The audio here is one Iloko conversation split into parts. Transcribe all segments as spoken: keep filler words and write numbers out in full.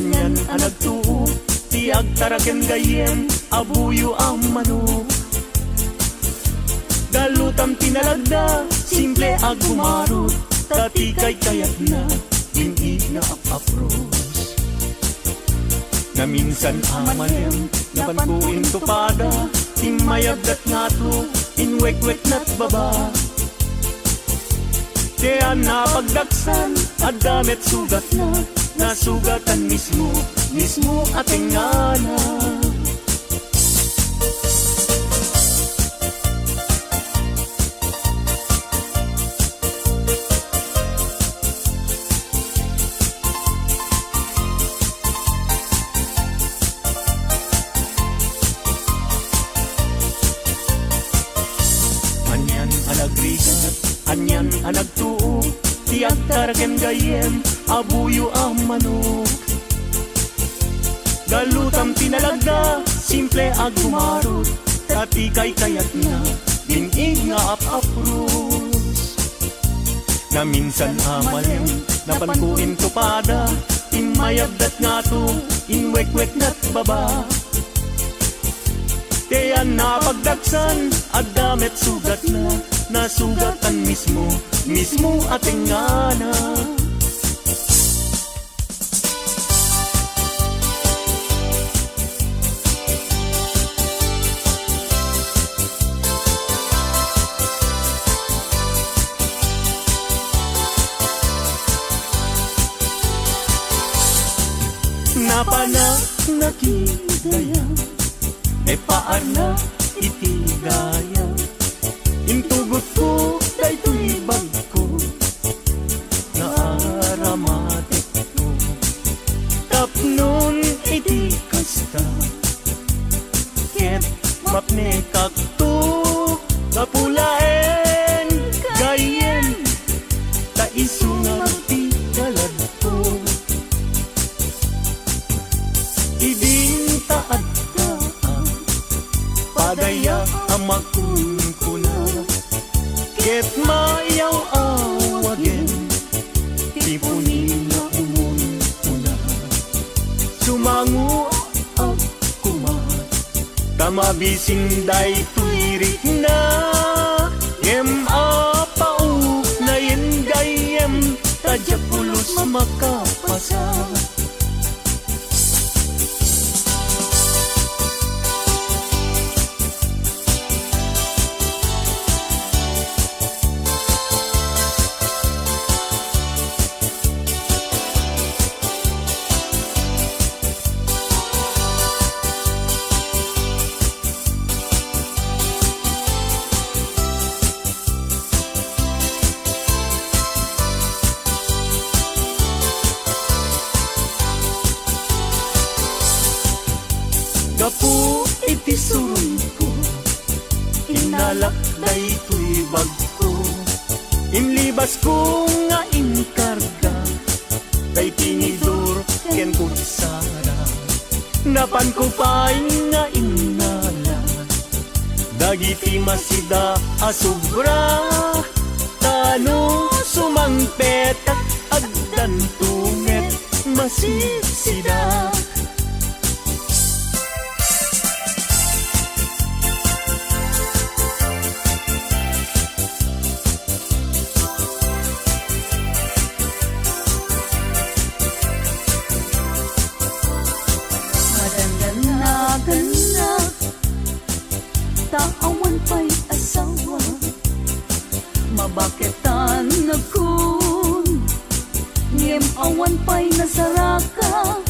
Anian a nagtuo ti agtaraken gayyem a buyo a manok. Galutam ti nalagda, simple a gumarot, ta ti kaykayatna, biig nga ap-apros. Naminsan a malem, napanko intupada, ti mayabdat ngato, inwekweknat baba. Ti ania a pagdaksan, adda met sugatna, nasugatan mismo, mismo a tengngana. Anian a nagrigat, anian a nagtuo, ti agtaraken gayyem a buyo a manok. Galutam ti nalagda, simple a gumarot, ta ti kaykayatna, biig nga ap-apros. Naminsan a malem, napanko intupada, ti mayabdat ngato, inwekweknat baba. Ti ania a pagdaksan, adda met sugatna, nasugatan mismo, mismo a tengngana. Napanak nakidaya, naipaarna iti daya. Intugotko daytoy bagko, nga aramatekko. Tapnon iti kasta, ket mapnekakto, gapu laeng gayyem, ta isu ngarud ti kaladko. Idin ta adda a padaya a makunkuna, ket mayaw-awagen ti puni nga umunkuna. Sumangoak koma ta mabisin daytoy rikna, ngem apauknayen gayyem, ta diak pulos makapasa. Gapu iti suroyko, innalak daytoy bagko. Inlibasko nga inkarga tay tinidor ken kutsara. Napanko pay nga innala dagiti masida a sobra, ta no sumangpetak, addanto met masisida. Madandanagannak, ta awan pay asawa. Mabaketan nakon, ngem awan pay nasaraka.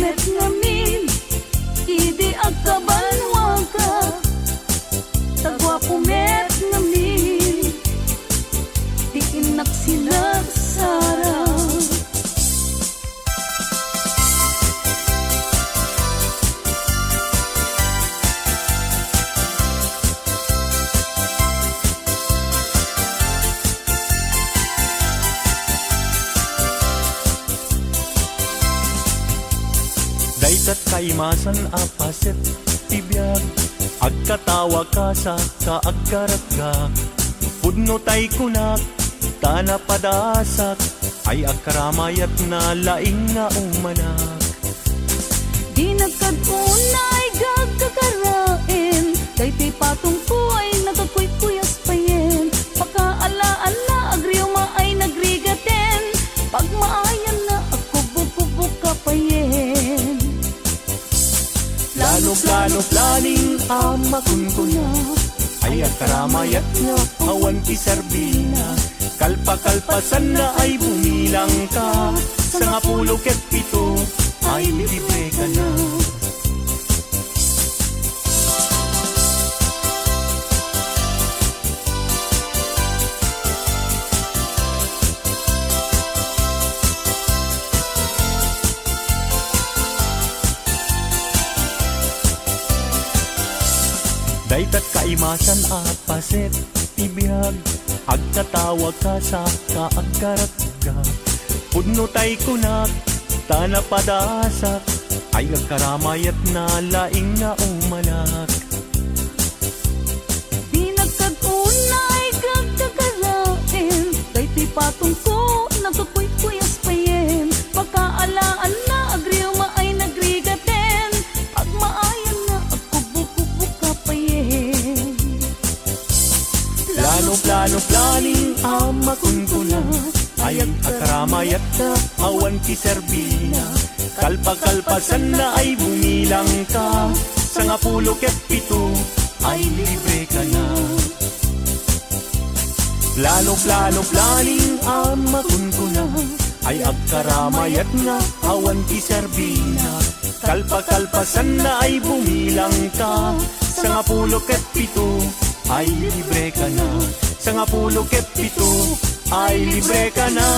met ngamin, idi agkabanwaka, ta guapo met ngamin, ti innak sinagsara. Daytat kaimasan a paset ti biag, agkatawa ka sa kaagkaratgak. Pudno tay kunak, ta napadasak, ay agkaramayat na laing nga umanak. Dinak kad unay gagkakaraem, daytoy patongko ay nagkakuykuyas payen. Pakaalaanna agriuma ay nagrigaten, pagmaayanna agkubok-kubok ka payen. Plano, plano, planning a makunkuna, ay agkaramayat nga awan ti serbina. Kalpakalpasanna ay bumilang ka, sangapulo ket pito ay libre ka na. Daytat kaimasan a paset ti biag, agkatawa ka sa kaagkaratgak. Pudno tay kunak, ta napadasak, ay agkaramayat na laing nga umanak. Dinak kad unay gagkakaraem, daytoy patongko nagkakuykuyas payen. Pakaalaanna agriuma ay nagrigaten, pagmaayanna agkubok-kubok ka payen. Plano, plano, planning a makunkuna, ay agkaramayat na awan ti serbina. Kalpakalpasanna ay bumilang ka, sangapulo ket pito ay libre ka na. Plano, plano, planning a makunkuna, ay agkaramayat nga awan ti serbina. Kalpakalpasanna ay bumilang ka, sangapulo ket pito ay libre ka na. Sangapulo ket pito ay libre ka na.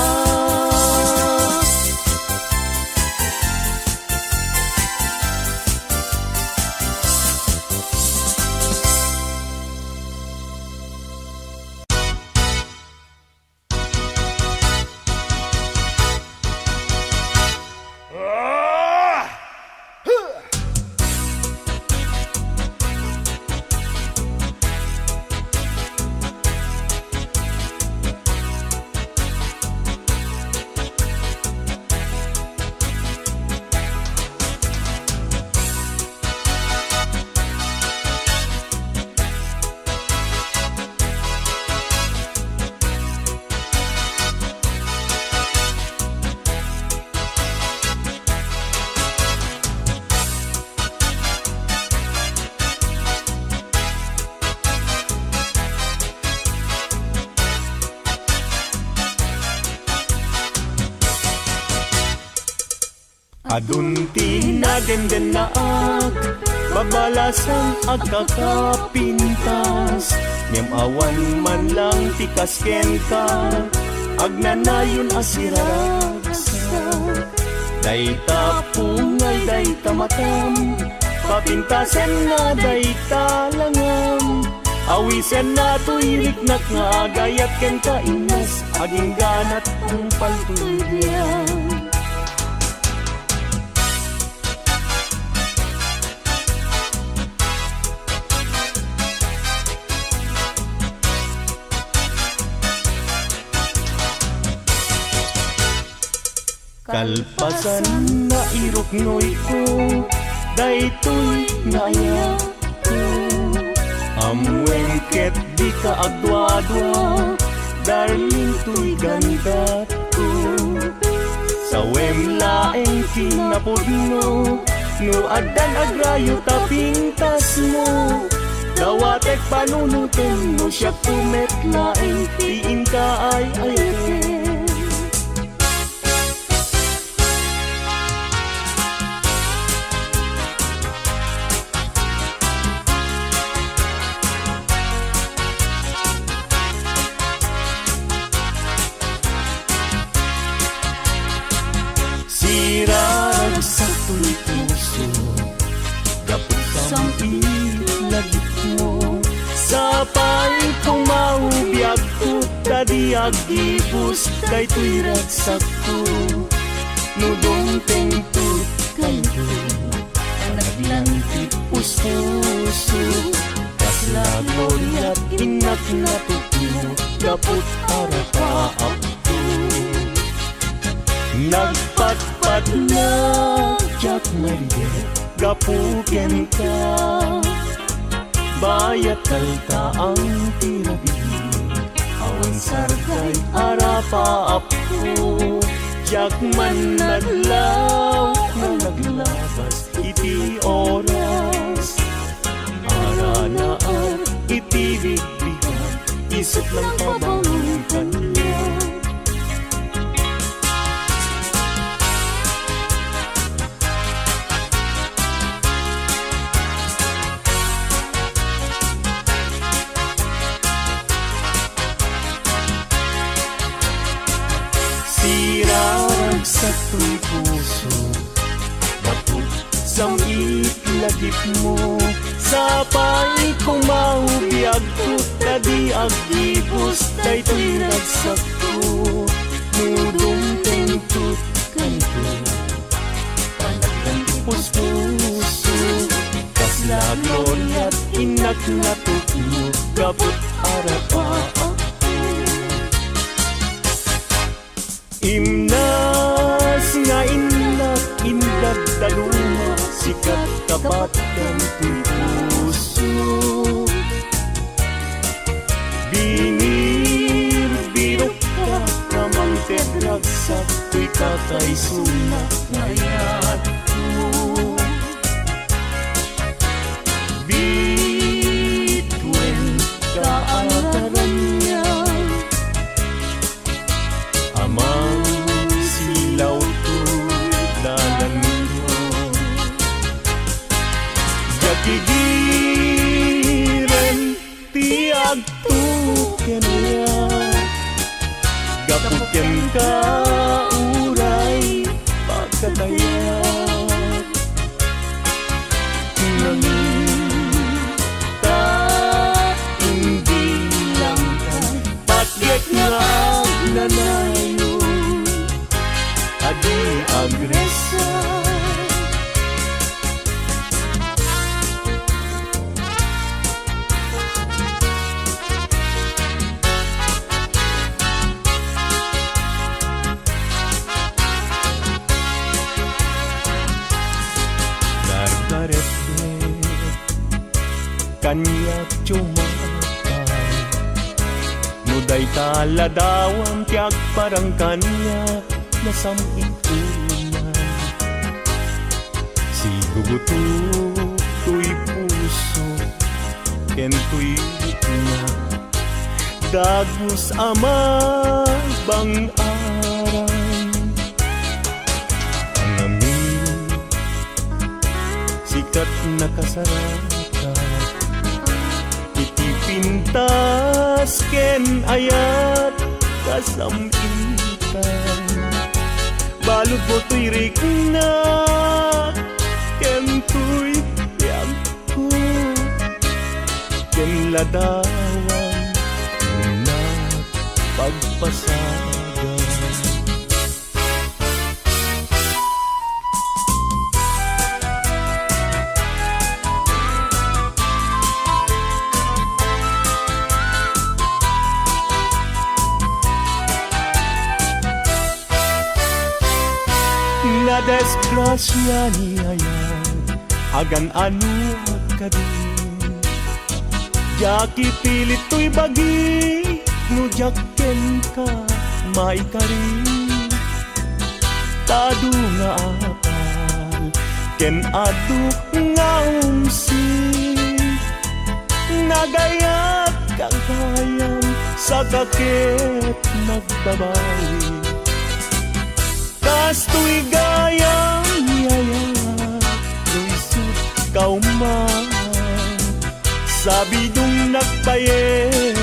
Adun ti nadenden nga ag, babalasan agkakapintas, ngem awan man lang ti kas kenka, agnanayon a siraragsak. Dayta pungay, dayta matam, papintasen nga dayta langam. Awisen na toy riknak nga agayat kenka, Inas, agingganat, tungpal toy biag. Kalpasan nga iruknoyko, daytoy nga ayatko. Ammoem ket dika agduadua, darling, toy gandatko. Sawem laeng kinapudno, no addan agrayo ta pintasmo. Dawatek panunotem no siakto met laeng ti inka ay-ayaten. Adi aggibus daytoy ragsakko, no dumtengto kayo, a naglangit ti puspuso. Kasla gloriat innak natupno, gapu't arapaapko. Nagpatpatnag diak maydek gapu kenka. Bayat kaltaang ti rabii, awan sarday arapaapko. Diak man naglaw nga naglabas iti oras. Aranaar iti bigbigan, isut' lang pabangon kaniak. Siraragsak toy puso, gapu sam-it lagipmo. Sapay koma biagko, ta di aggibus daytoy ragsakko. No dumtengto kayo, panagdan ti puspuso. Kasla gloriat innak natupno, gapu't arapaapko. Imnas nga innak indaddaluma, sika kabatkan ti puso. Binirbirokka nga mangted ragsak toy kakaisuna nga ayatko. Bituen ka a nagrangrang, Amang silaw toy dalanko. Diak igiren ti agtuken kaniak. Gapu kenka, uray pagkatayak. Nangita, imbilang ka. Patgek nga agnanayon, adi agresar. Dardaretdek kaniak, diak mapan. No dayta ladawan ti agparang kaniak, nasam-it unay. Sigugutok toy puso ken toy rikna. Dagus a mabang-aran. Ang amin, sika't nakasarakan. Iti pintas ken ayat kasam-itan. Baludmo toy rikna ken toy biagko. Ken ladawan nga pagpasagan. Nadisgrasia ni ayat, agan-anoak kadi. Diak ipilit toy bagi no diak kenka maikari. Ta adu nga apal ken adu nga umsik, nagayat ka gayam, saka ket nagbabawi. Kastoy gayam, yaya, no isut' ka man. Sabidongnak payen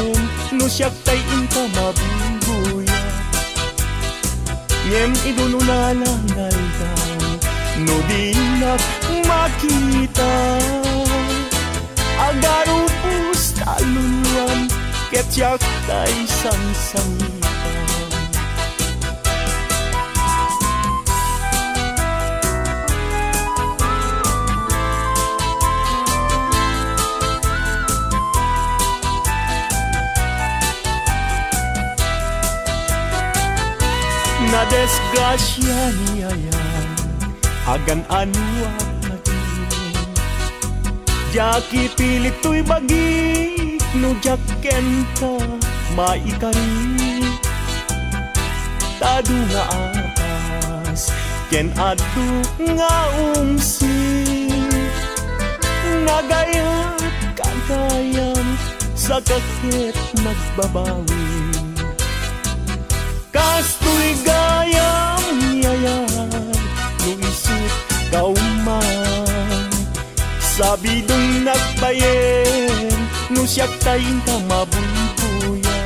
no siak tay inka mabinggoyak. Ngem idun unay nga aldaw, no dinak makita, agarupos ta alluan, ket Diak tay sangsangitan. Nadisgrasia ni Yayan, agan-anuak a di. Diak ipilit toy bagik no diak kenka maikari. Ta adu nga atas ken adu nga umsi, nagayat ka gayam, saka ket nagbabawi. Kastoy gayam, Yayan, no isut ka umay. Sabidong nagbayen no siak tay inka mabuybuya.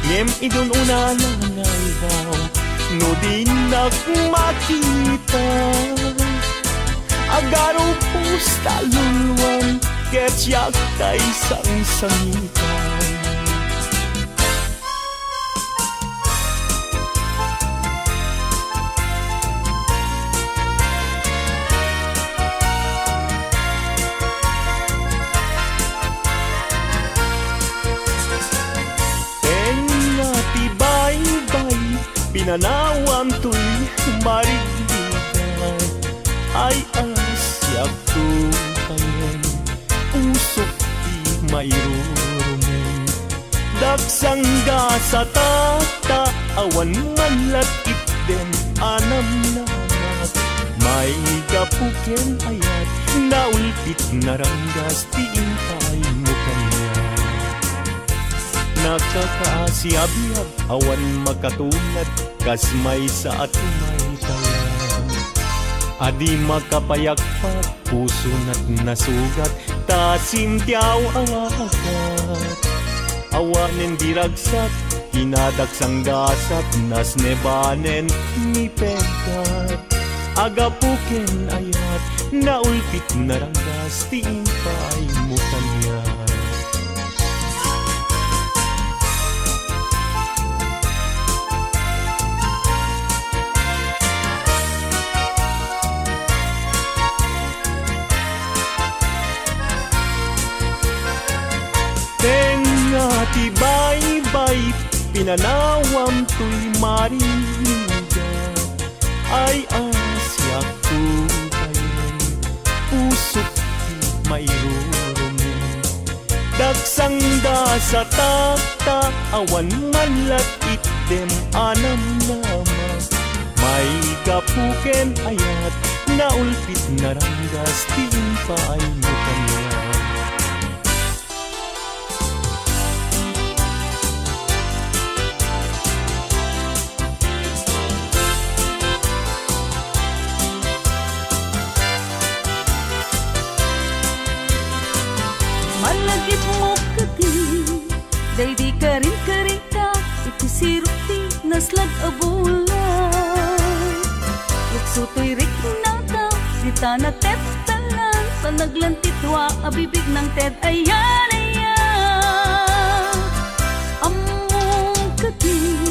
Ngem idun una nga aldaw, no dinak makita, agarupos ta luluan ket siak tay sangsangitan. Tengnga ti baybay, pinanawam toy marigligay. Ay, asiak to payen, usok ti mairurumen. Daksang gasat ta awan man lat itdem a namnamat. Maigapu ken ayat, naulpit naranggas ti impaaymo kaniak. Nakakaasi a biag, awan makatunat, kas maysa a tumaytayab a di makapayagpat, pusonat nasugat, ta simtiaw a wakat. Awanen di ragsak, inadaksang gasat, nasnebanen ni peggat. Agapu ken ayat, naulpit naranggas ti impaaymo kaniak. Tengnga ti baybay, pinanawam toy marigligay. Ay, asiak to payen, usok ti mairurumen. Daksang gasat ta awan man lat itdem a namnama. Maigapu ken ayat, naulpit naranggas ti impaaymo kaniak. Malagipmo kadi, daydi karinkarinka iti sirok ti naslad a bulan. Lukso toy riknata, dita nateptalan, panaglan ti tua a bibig nang ted ayan, ayan. Ammom kadi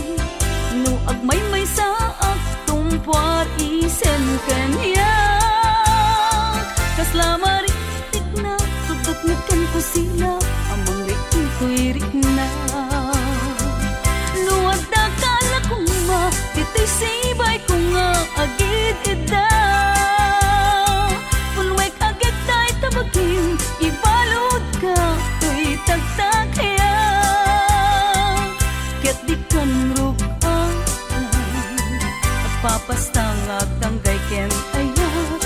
no agmaymaysaak, tumpuar isen kaniak. Kasla maritikna, tudotna ken kusina, a mangritik toy rikna. No adda kala koma, ditoy sibayko nga agid-idda. Pulwek agek tay tabagim, ibaludka toy tagtagayam. Ket dikan rug-an, agpapastangak tanggay ken ayat.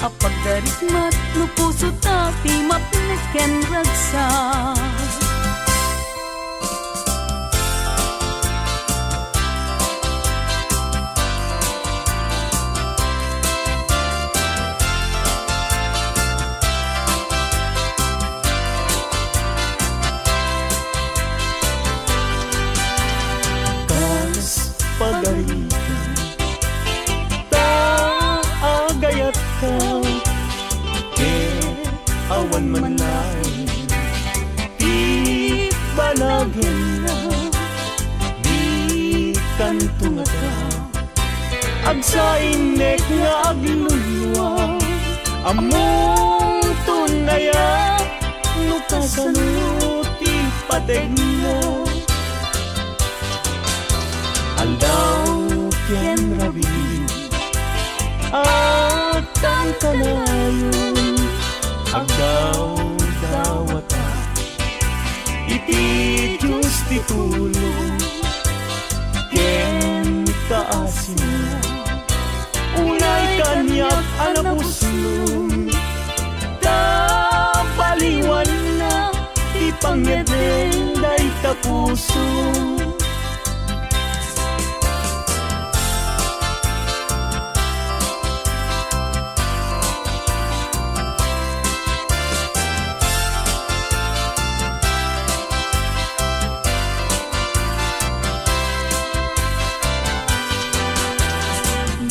Pagdarikmat no pusota ti mapnek ken ragsak. Kas pagarigan, ta agayatka, ket awan man laeng ti banagenna, dikanto ngata agsainek nga agluluag. Ammoton aya no kasano ti pategna. Aldaw ken rabii, agkan kanayon, agdawdawata iti Dios ti tulong ken kaasina. Unay kaniak a nabuslon, ta baliwanna ti pangngeddeng dayta puso.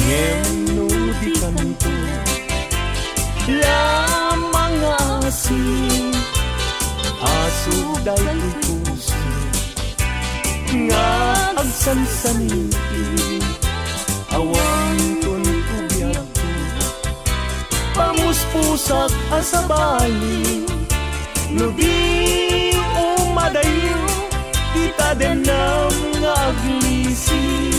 Ngem no dikanto lamang nga asin, asuk daytoy puso nga agsansaniti, awanton ti biagko. Pamuspusak a sabali, no di umadayo ti tademnam nga aglisi.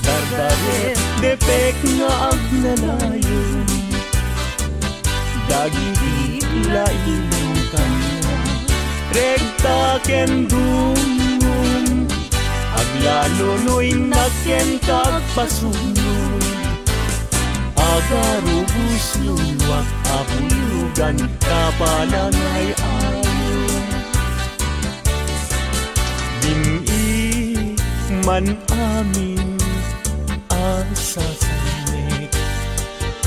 Dardaret depek nga agnanayon dagiti laing kaniak. Rekta ken dumngom, aglalo no innak ken agpasubnod. Agarubos luluak a buyogan ta panangay-ayo. Dim-i man amin a sasamek,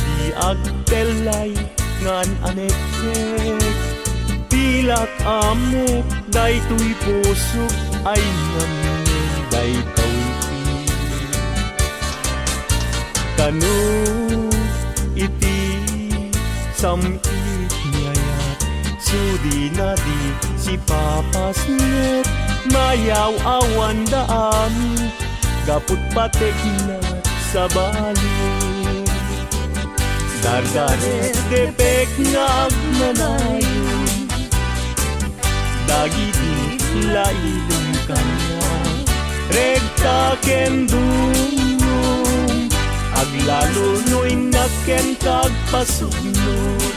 di agtellay nga an-anekkek. Pilak ammok daytoy pusok ay ngamngen daytoy ti kano iti sam-it nga ayat. Sudina di sipapasnek, mayaw-awanda amin gapu't pategnat sabali. Dardaret depek nga agnanayon dagiti laing kaniak. Rekta ken dumngom, aglalo no innak ken agpasubnod.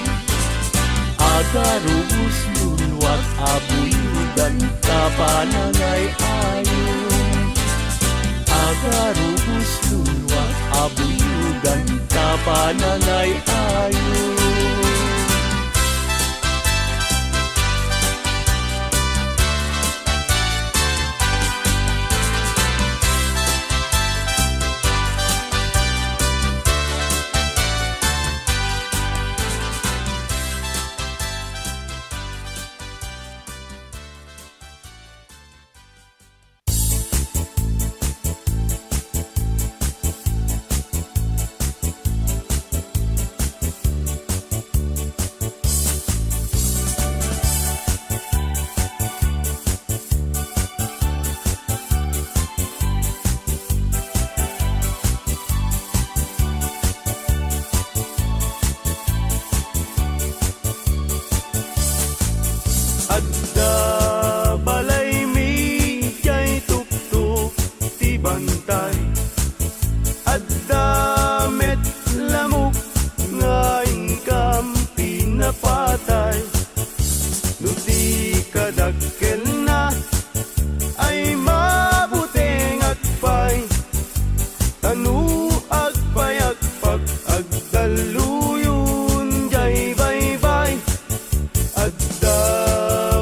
Agarubos luluak a buyogan ta panangay-ayo. Agarubos luluak a buyogan ta panangay-ayo. napatay. No ti kadakkelna ay mabutengak pay, ta no agpayagpak agdalluyon jay baybay. Adda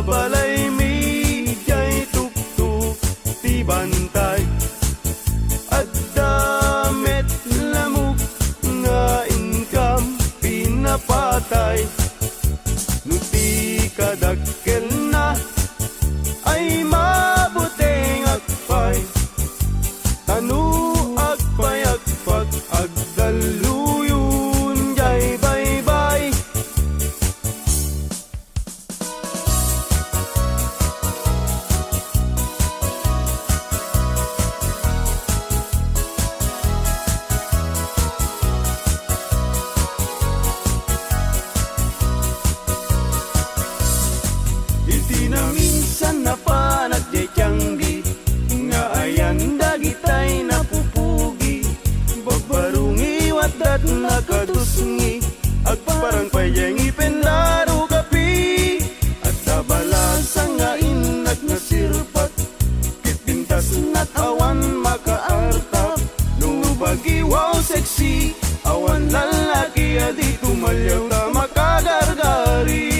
balaymi jay tuktok ti bantay. Adda met lamok nga inkam pinapatay. No ti kadakkelna ay mabutengak pay, ta no agpayagpak agdalluyon jay baybay. Iti naminsan napanak jay tianggi, nga ayan dagitay napupugi. Babbarungi, waddat nakatusngi, agparang pay jay ngipen daro kapi. Adda balasa nga innak nga sirpat, ket pintasnak awan makaartap. No bagiwaw sexy, awan lallaki a di tumaliaw ta makagargari.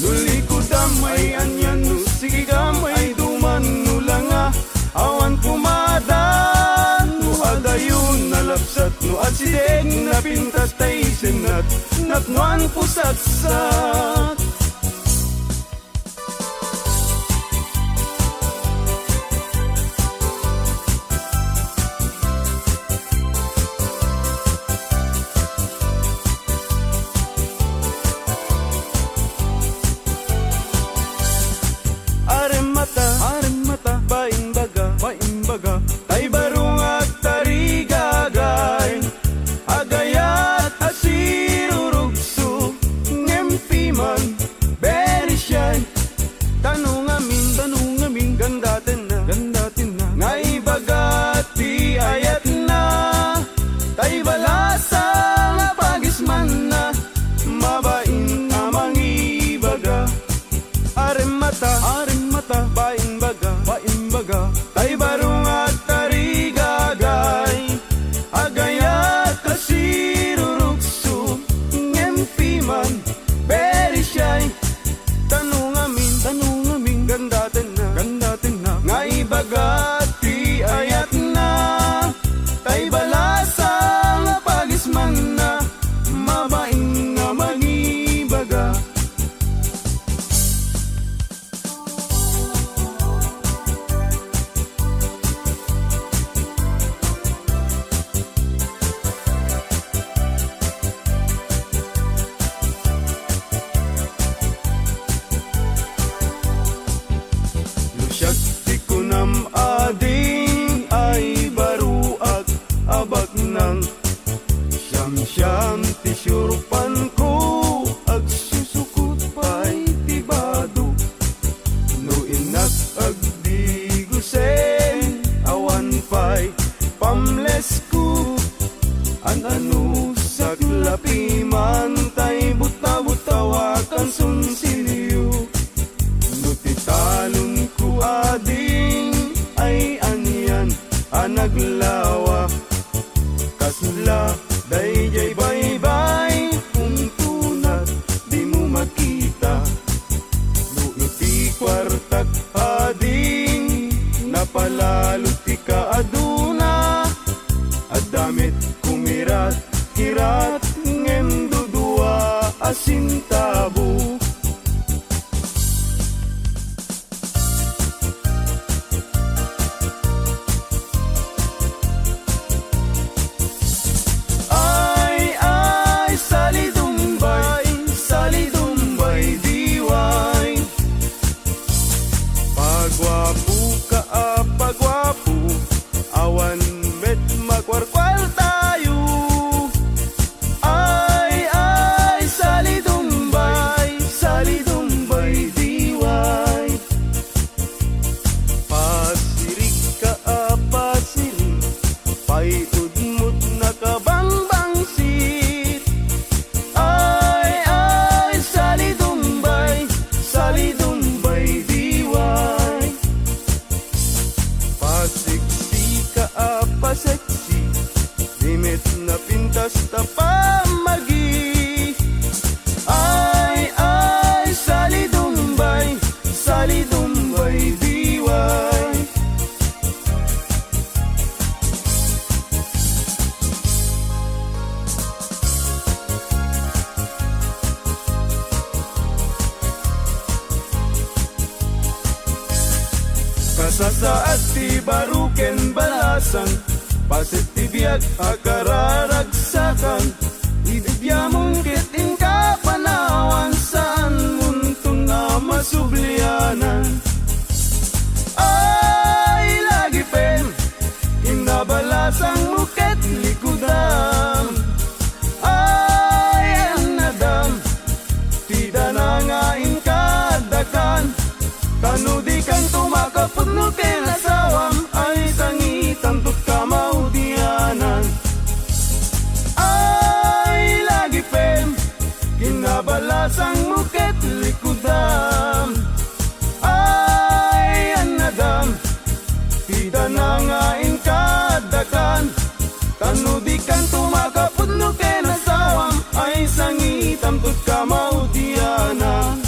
No likudam ay anian, no sigigam ay duman, no langa awan pumadan, no adayon nalapsat, no asideg napintas tay sennat, napnoan pusaksat. Aremmata, aremmata, baimbaga, baimbaga, tay barung agtarigagay. Agayat a sirurugso, ngem piman, very shy. Tano ngamin, tano ngamin, gandatenna, gandatenna, nga ibaga ti ayatna. Tay balasa nga pagismanna, mabain a mangibaga. Aremmata, aremmata, baimbaga, baimbaga, tay barung agtarigagay. Agayat a sirurugso, ngem piman, very shy. Tano ngamin, tano ngamin, gandatenna, gandatenna, nga ibaga ti ayatna. Tay balasa nga pagismanna, mabain nga mangibaga. No siak ti kunam, ading, ay baruak a baknang. Siamsiam ti siurpanko, agsusukot pay ti bado. No innak agdigusen, awan pay pamlesko. An-ano saklapi man tay buta-butaw a kansunsilyo. No ti talonko, ading, ay anian a naglawa. Kasla daydiay baybay, punto Saad ti baro ken balasang, paset ti biag a kararagsakan. Idiamon ket inka panawan, saanmonton a masublianan. Ay, lagipem, kinnabalasangmo ket likudam. Ay, annadam, ti dana nga inka addakan. Tano dikanto makapudno ken asawam, ay sangitanto kamaudianan. Ay, lagipem, kinnabalasangmo ket likudam. Ay, annadam, ti dana nga inka addakan. Tano dikanto makapudno ken asawam, ay sangitanto kamaudianan.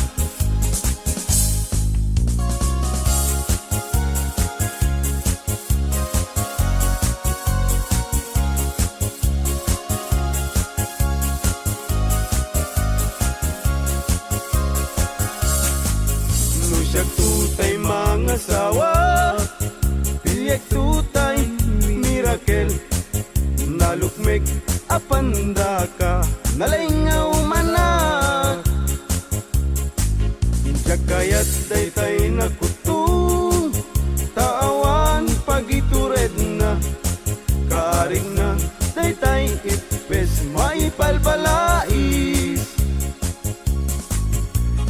No siakto tay mangasawa, piliekto tay mirakel. Nalukmek a pandaka, nalaing nga umanak. Diak kayat daytay nakutto, ta awan pagituredna. Kaarigna daytay ippes maipalpalais.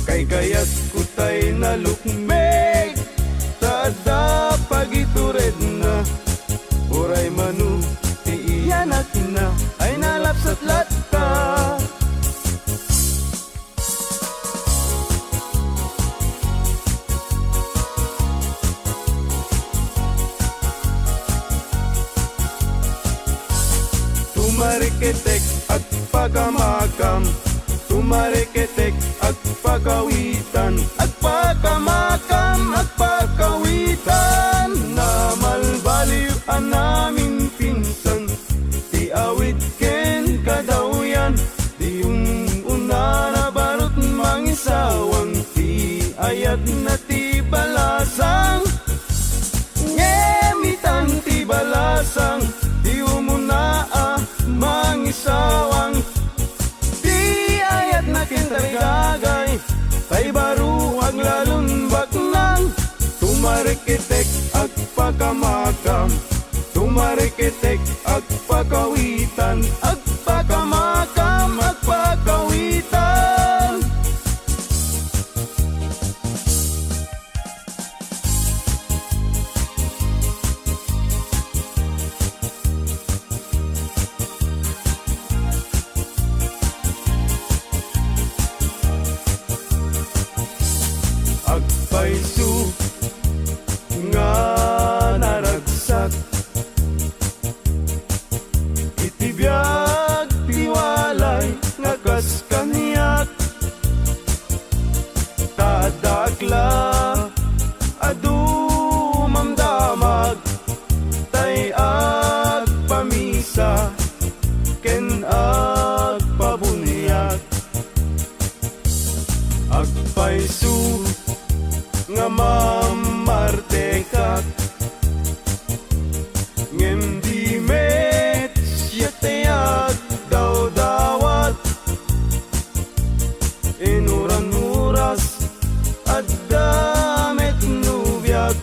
Kaykayatko tay nalukmek, ta adda pagituredna. Uray mano ti iyanakna, ay nalapsat latta. Tumareketek, agpakamakam. Tumareketek, agpakawitan. Agpakamakam, agpakawitan. Namalbaliw a naminpinsan ti awit ken kadawyan. Ti un-una nabarut mangisawang, ti ayatna ti balasang. Ngem itan ti balasang, ti umuna a mangisawang. Ti ayatna ken tarigagay, tay baro aglalon baknang. Tumareketek, agpakamakam. Tumareketek, agpakawitan, agpakamakam, agpakawitan. Agpayso nga naragsak iti biag ti walay nga kas kaniak. Ta addaak la a dumamdamag, tay agpamisa ken agpabuniag. Agpayso nga mammartekak, ngem di met siak ti agdawdawat. Inuran oras, adda met nobiak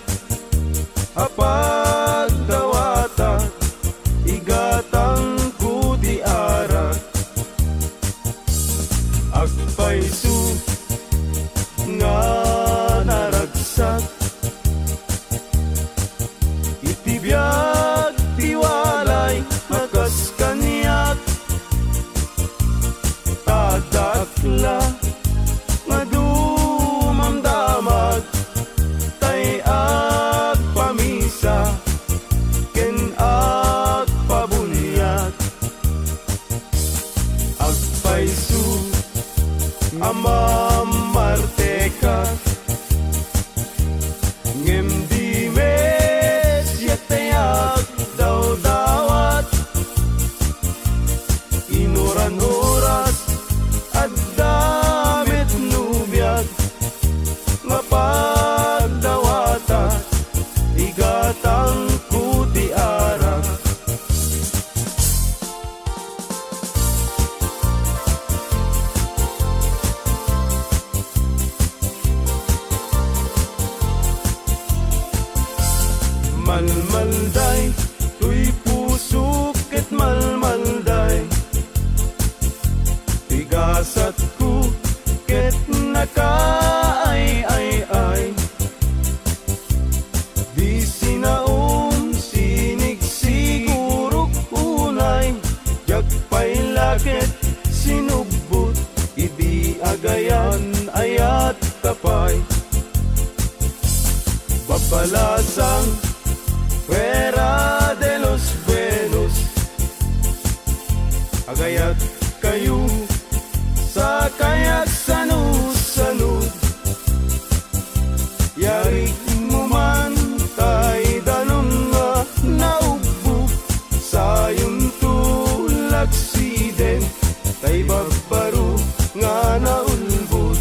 a pagdawatak, igatangko ti arak. Agpayso nga naragsak iti biag ti walay nga kas kaniak. Ta addaak la nga dumamdamag, tay agpamisa ken agpabuniag. Agpayso a mammartekak, ngem di met siak ti agdawdawat. Inuran oras, adda met nobiak nga pagdawatak, Alday, toy pusok ket malmalday. Ti gasatko ket nakaay-ay-ay. Di sinaom, sinig sigurok unay. Diak pay la ket sinubbot idi agayan-ayat ta pay. Babalasang, fuera de los buenos. Agayat kayo, sakayak sano-sano. Yarik mo man tay danum nga naubbog, sayon to laksiden, tay babbaro nga naulbod.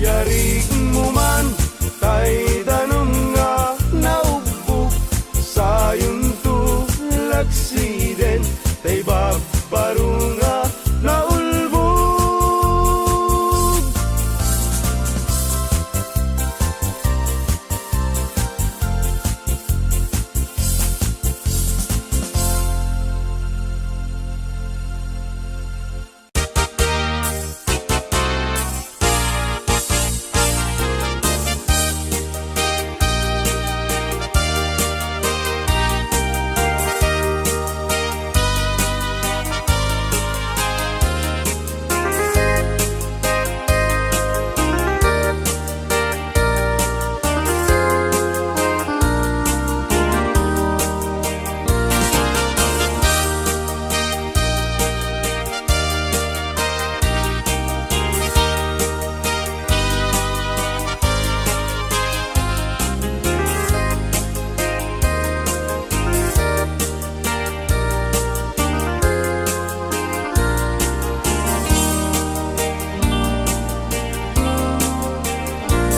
Yarik mo man tay danum nga naubbog, sayon to laksiden, tay babbaro nga naulbod.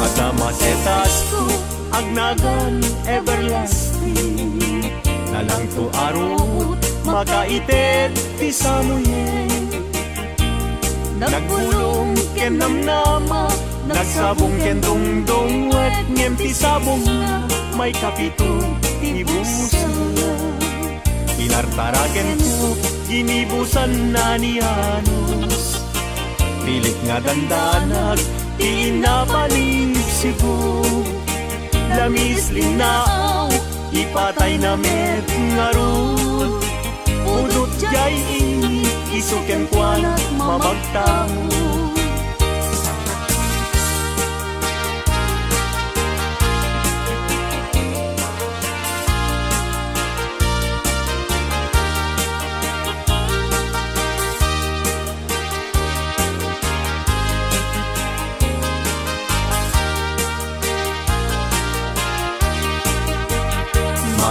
Adda masetas agnagan everlasting. Nalangto a ruot, makaited ti samuyen. Nagbulong ken namnama, nagsabong ken dungdungwet, ngem ti sabongna maikapito ti busangna. Pinartarakenko, ginibusanna ni Janus. Pilit nga dandanag ti inna palibsibo. Lamis, linnaaw, ipatayna met ngarud. Pudot diay init, isu kenkuana mamagtangod.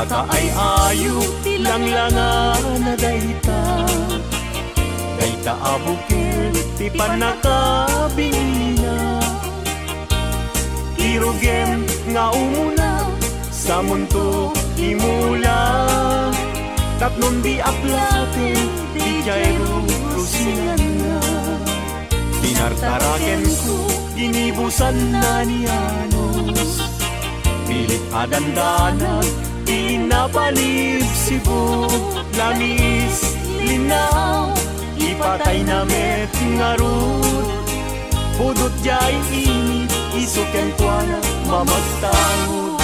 Makaay-ayo ti langlangana dayta. Dayta a bukel ti pannakabinina. Ti rugem nga umuna, samonto imula. Tapnon di aplaten, diay rurusinganna. Pinartarakenko, ginibusanna ni Janus. Pilit a dandanag ti inna palibsibo. Lamis, linnaaw, ipatayna met ngarud. Pudot diay init, isu kenkuana mamagtangod.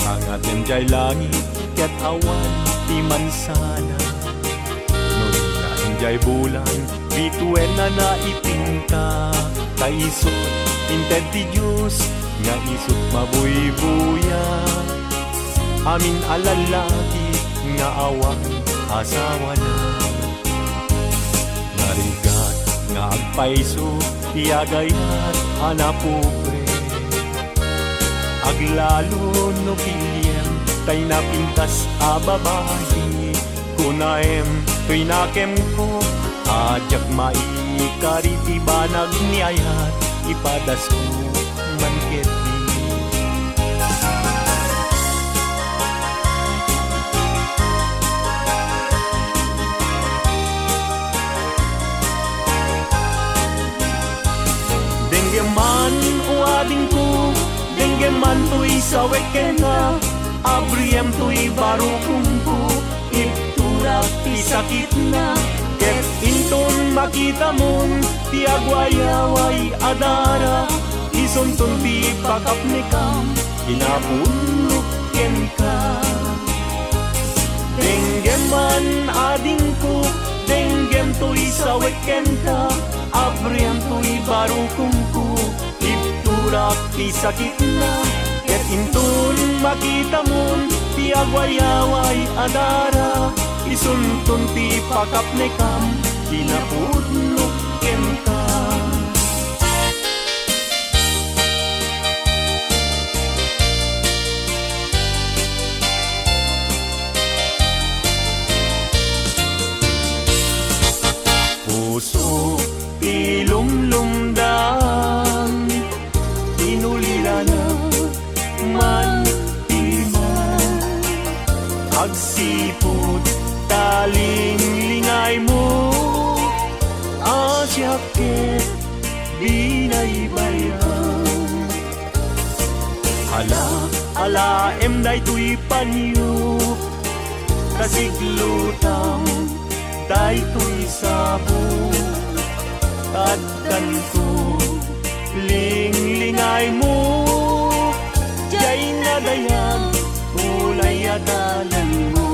Angaten diay langit ket awan ti mansana. No dina idiay bulan, bituenna ipinta. Ta isut inted ti Dios nga isut mabuybuya. Amin a lallaki nga awan asawana. Narigat nga agpayso ti agayat a napobre. Aglalo no piliem tay napintas a babai. Kunaem toy nakemko a diak maikari ti banag ni ayat, ipadasko man ketdi. Pantoy sawek kenka, abriam toy barukongko, ibturak ti sakitna, ket inton makitamon ti agwayaway a dara, isunton ti pakapnekam, kinapudnok kenka. Denggem man, adingko, denggem toy sawek kenka, abriam toy barukongko, ibturak ti sakitna, ket inton makitamon ti agwayaway a dara, isunton ti pakapnekam, kinapudnok kenka. Puso ti lumlumdang, inulilana man ti man. Agsipud ta linglingaymo, a siak ket binaybayan. Ala, alaem daytoy panyo, kasiglutam daytoy sabong. Addanto, linglingaymo, diay nadayag, ulay a dalanmo.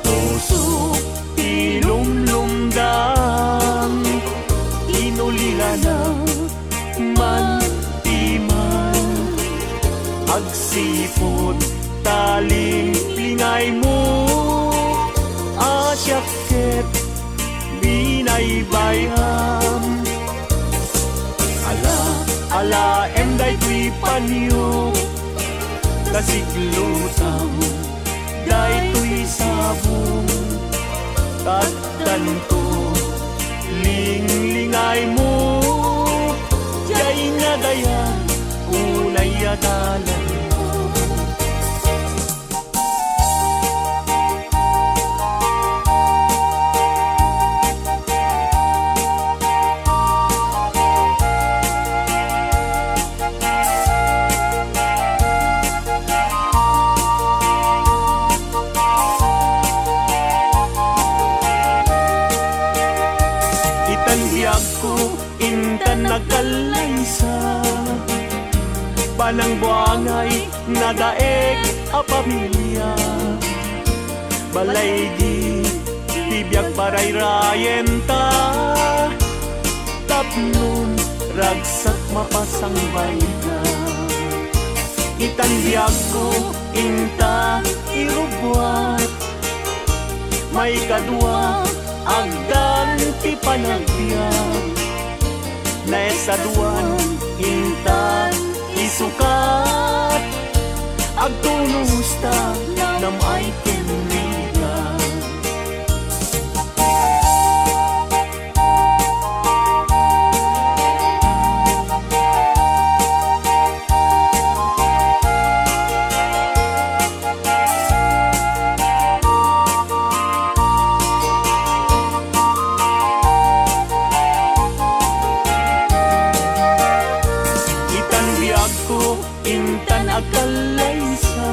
Puso ti lumlumdang, inulilana man ti man. Agsipud ta linglingaymo, a siak ket binaybayam. Ala, alaem daytoy panyo, kasiglutam daytoy sabong. Addanto, linglingaymo, diay nadayag, ulay a dalanmo. Itan biagko, intan agkallaysa, panangbuangay nadaek a pamilia. Balaygi ti biag parayrayenta, tapno ragsak mapasangbayta. Itan biagko inta irubbuak, maikadua, agdan ti panagbiag. Naesaduan inta isukat, agtunosta nam-ay ken rigat. Itan biagko, intan agkallaysa,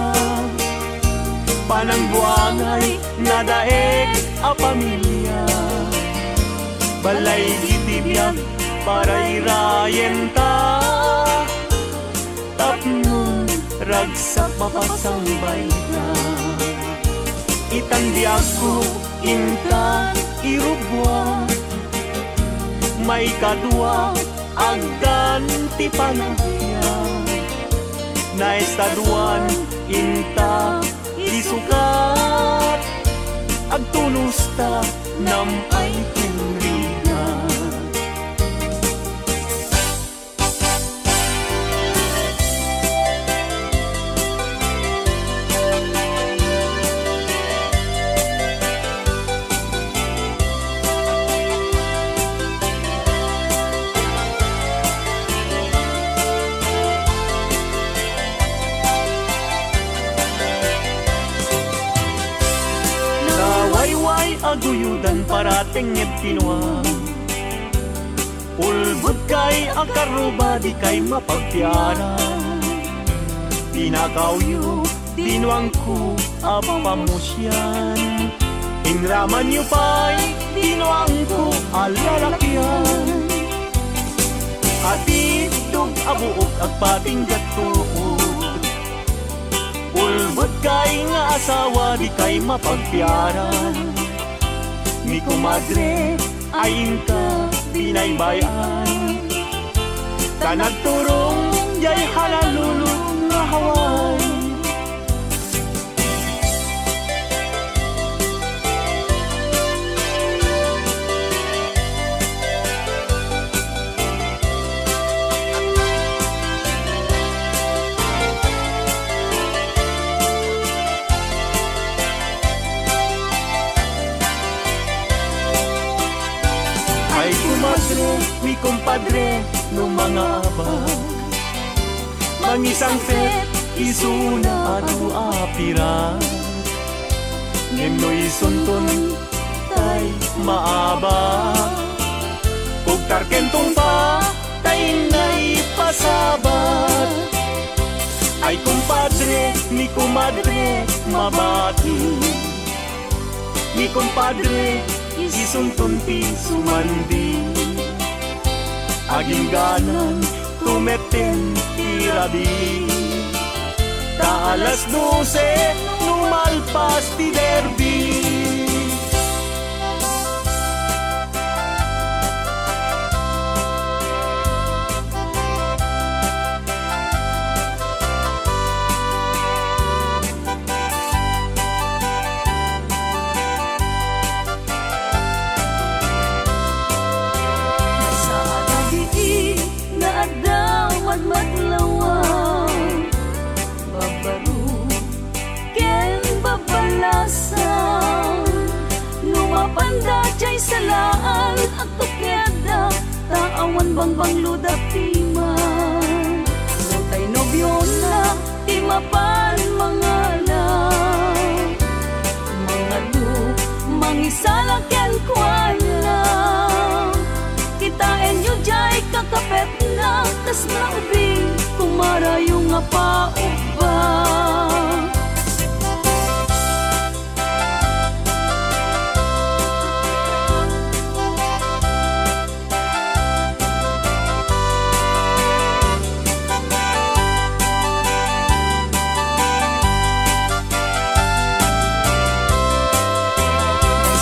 panangbuangay nadaek a pamilia. Balaygi ti biag parayrayenta, tapno ragsak mapasangbayta. Itan biagko inta irubbuak, maikadua, agdan ti panagbiag. Naesaduan inta isukat, agtunosta nam-ay ken rigat. Guyodan para tengnged ti nuang. Ulbodkay a karruba, dikay mapagpiara. Pinakawyo ti nuangko a pamusian. Inramanyo pay ti nuangko a lalakian. Atiddog a buok agpatingga tuod. Ulbodkay nga asawa, dikay mapagpiara. Ni komadre, ay inka binaybay-an. Ta nagturong jay hanalulong nga Hawaii. Ay, komadre, ni kompadre, no mangabak, mangisangpet isuna adu a pirak. Ngem no isunton tay maabak, ugtar ken tungpa tay naipasabat. Ay, kompadre, ni komadre, mabati. Ni kompadre, isunton ti sumandi. Agingganan, tumetten ti rabii. Ta alas dose, no malpas ti derby. Sa adadi nga adda madmadlawan, babaro ken babalasan. No mapanda jay salaan, agtukiadda, ta awan bangbanglo dappiman. No tay nobiona, ti mapan mangala. Mangadu, mangisala kenkuana. Kitaenyo jay kakapetna, kasla ubing, kumarayo nga paubba.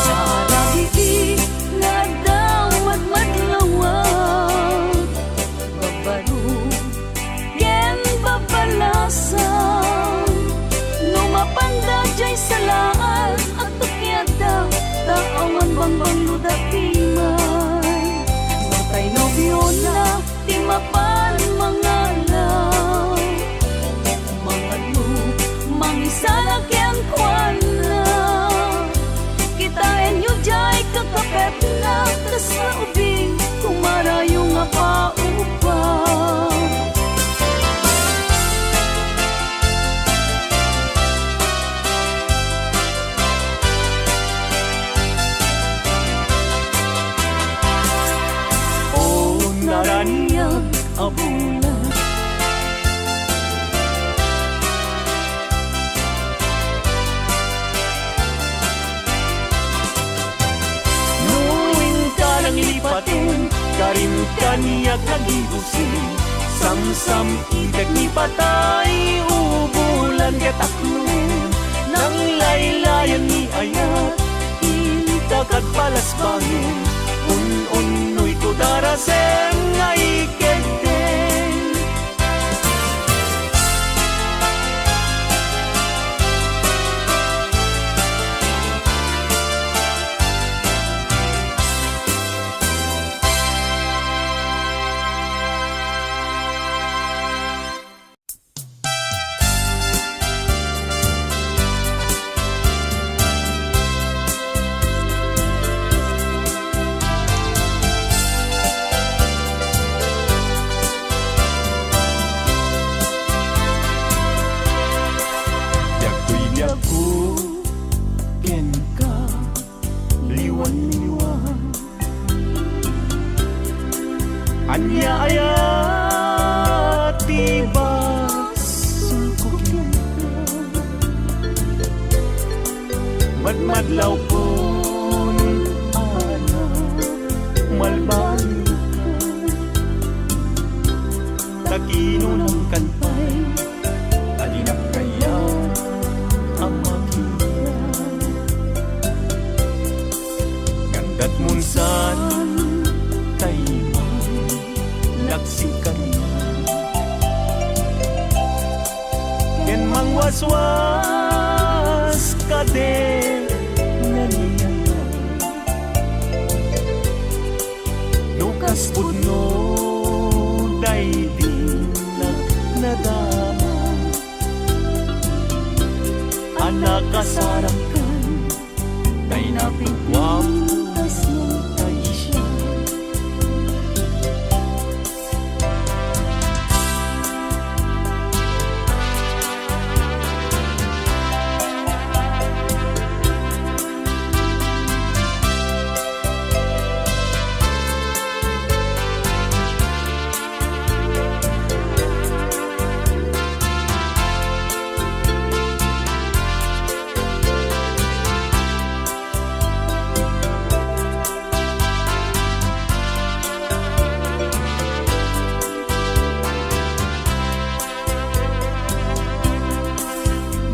Sa adadi nga adda madmadlawan, babaro ken babalasan. No mapanda jay salaan, agtukiadda, ta awan bangbanglo dappiman. No tay nobiona, ti mapan mangala. Mangadu, mangisala kenkuana. Kitaenyo jay kakapetna, kasla ubing, kumarayo nga paubba. O naraniag a bulan. No inka nanglipaten, karim kaniak nagibusin. Samsam-itek ni patay, ubulan ket akmen. Nanglaylayan ni ayat, inka kagpalasbangen. Un-unnoyko darasem nga ikedden. Madmadlawkon, anak, malbaliwka. Ta kinunam kan pay a dinak kayat a makita. Ngem datmon sa tay man laksi kaniak. Ken mangwaswas kadi nanianak. No kas pudno daydi nadama a nakasarakkan, tay napigwam kasno tay siak.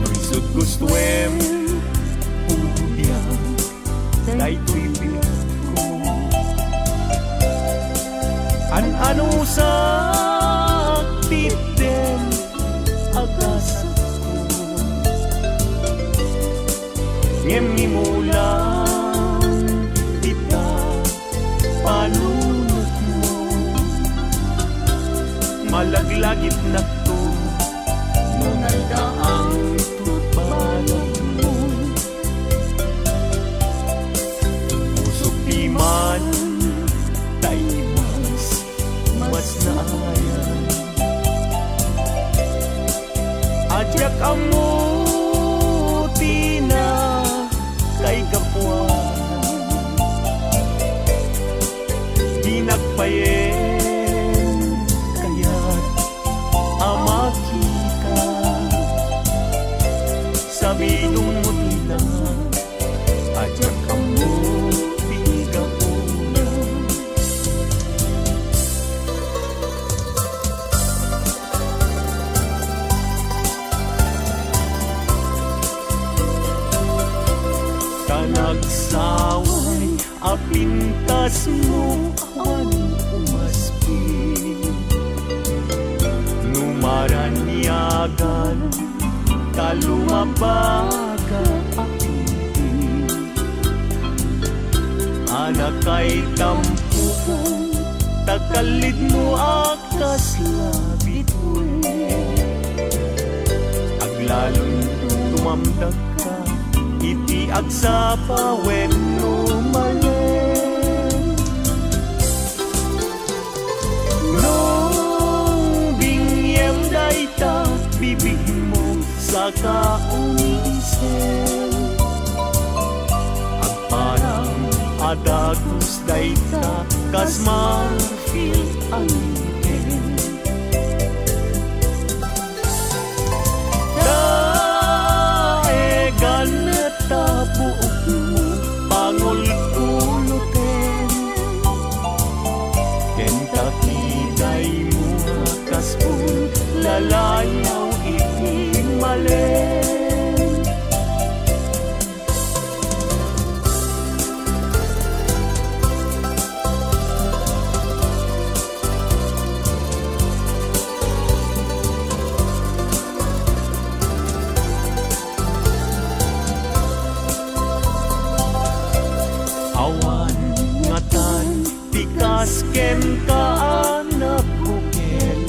No isut' gustoem, udiam daytoy biagko. An-anusak ti itdem a gasatko. Ngem imulang dita panunotmo. Malaglagipnakto no naldaang ti balagmo. Pusok ti man tay mas, mas naayan. A diak ammo ti nakaigapuan. Dinak payen kayat a makita. Sabidongmo ti langit. A diak ammo ti gapuna. Ta nagsaway a pintasmo awan umasping. No maraniagan ta lumabaga a pimping. Anakay tampukan ta kallidmo a kasla bituin. Aglalon tumamdakka iti agsapa wenno malem. No binngem dayta bibigmo, saka umisem. Agparang a dagus dayta kas marfil a ngipin. Daegan ta buokmo, pangulkuloten. Ken ta kidaymo a kas pun lalayaw iti malem. Awan ngatan ti kas kenka a nagbukel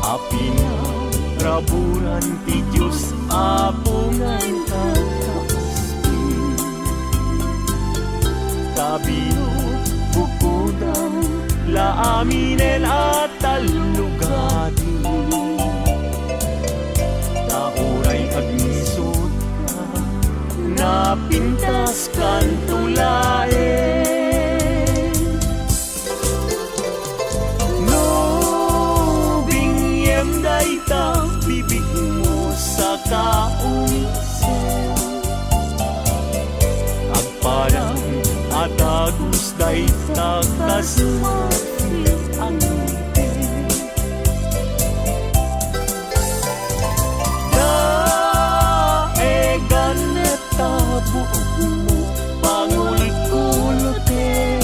a pinaraburan ti Dios Apo nga inka kaspin. Ta binubukodan la aminen a tallugaden. Ta uray agngisutka, napintaskanto laeng. No binngem dayta bibigmo, saka umisem. Dayta kas mapilit a ngipin. Daegan ta buokmo, pangulkuluten.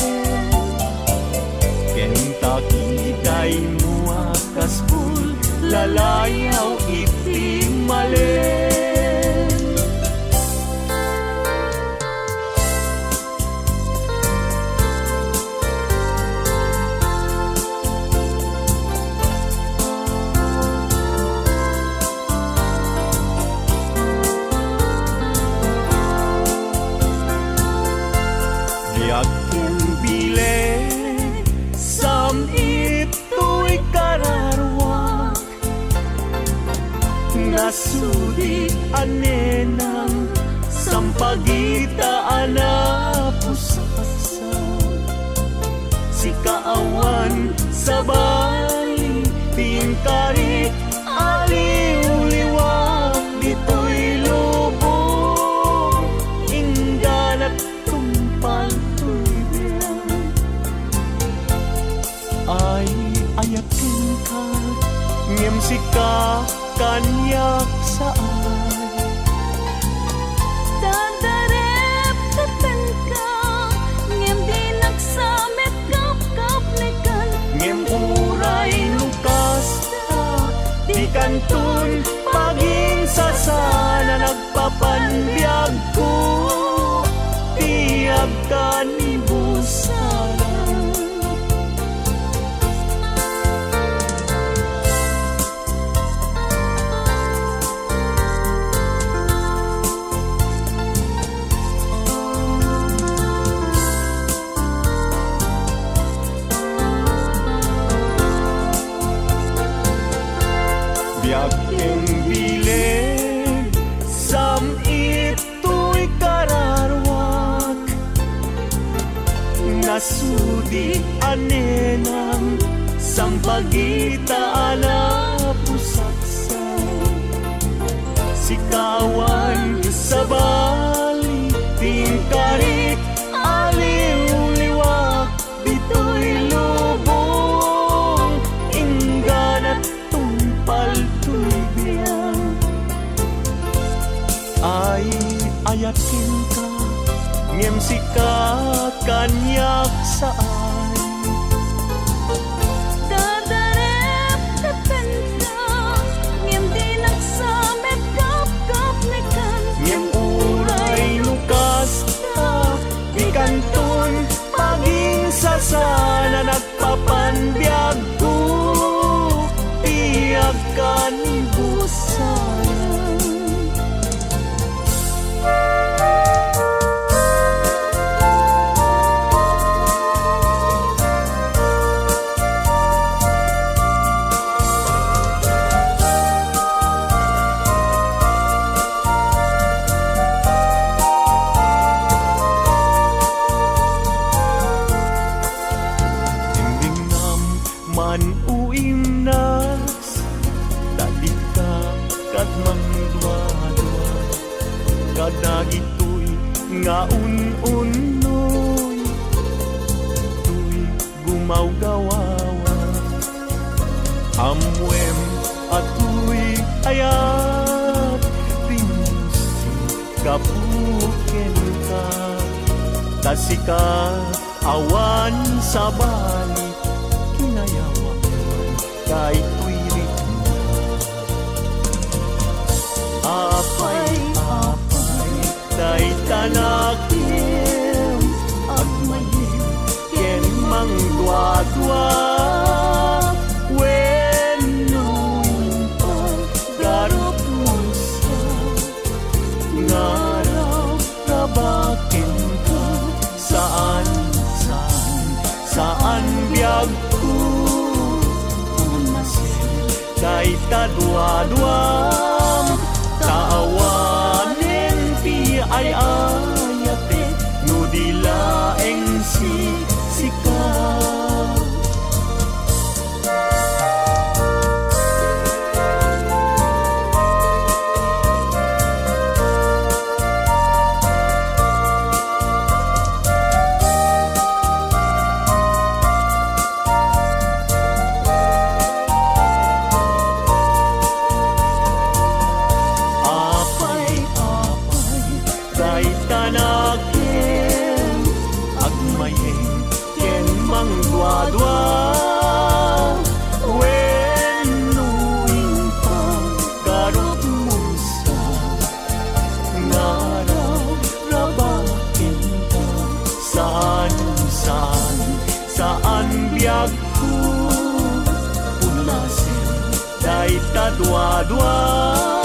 Ken ta kidaymo a kas bul, lalayaw iti malem. Biag ken bileg, sam-it toy kararuak. Nasudi a nenang, sampagita a napusaksak. Sika awan sabali, ti inkarik a liwliwak ditoy lubong. Ingganak tungpal toy biag. Ay-ayatenka, ngem sika kaniak saan. Dadareptepenka, ngem dinak sa met kapkapnekan. Ngem uray no kasta, dikanton paginsasaan a nagpapanbiagko ti agkanibusalan. Biag ken bileg, sam-it toy kararuak. Nasudi a nenang, sampagita a napusaksak. Sika awan sabali, ti inkarik a liwliwak ditoy lubong. Ingganak tungpal toy biag. Ay-ayatenka, ngem sika kaniak saan. Dadareptepenka, ngem dinak sa met kapkapnekan. Ngem uray no kasta, dikanton paginsasaan a nagpapanbiagko ti agkanibusalan. Imminam man o imnas, ta dika kad mangduadua kadagitoy nga un-unnoy toy gumawgawawa. Ammoem a toy ayat ti musik gapu kenka, ta sika awan sabali kinayawak daytoy ritmo. Apay, apay, dayta nakem, agmayem ken mangduadua, wenno impagarup mo sa ngarab-rabakenka, saan, saan, saan biagko. Unasen dayta duaduam, ta awanen ti ay-ayatek no di laeng si-, sika. Kanakem, agmayem ken mangduadua, wenno impag garud mo sa ngararabakenta. Saan, saan, saan biagko, punasen dayta duadua.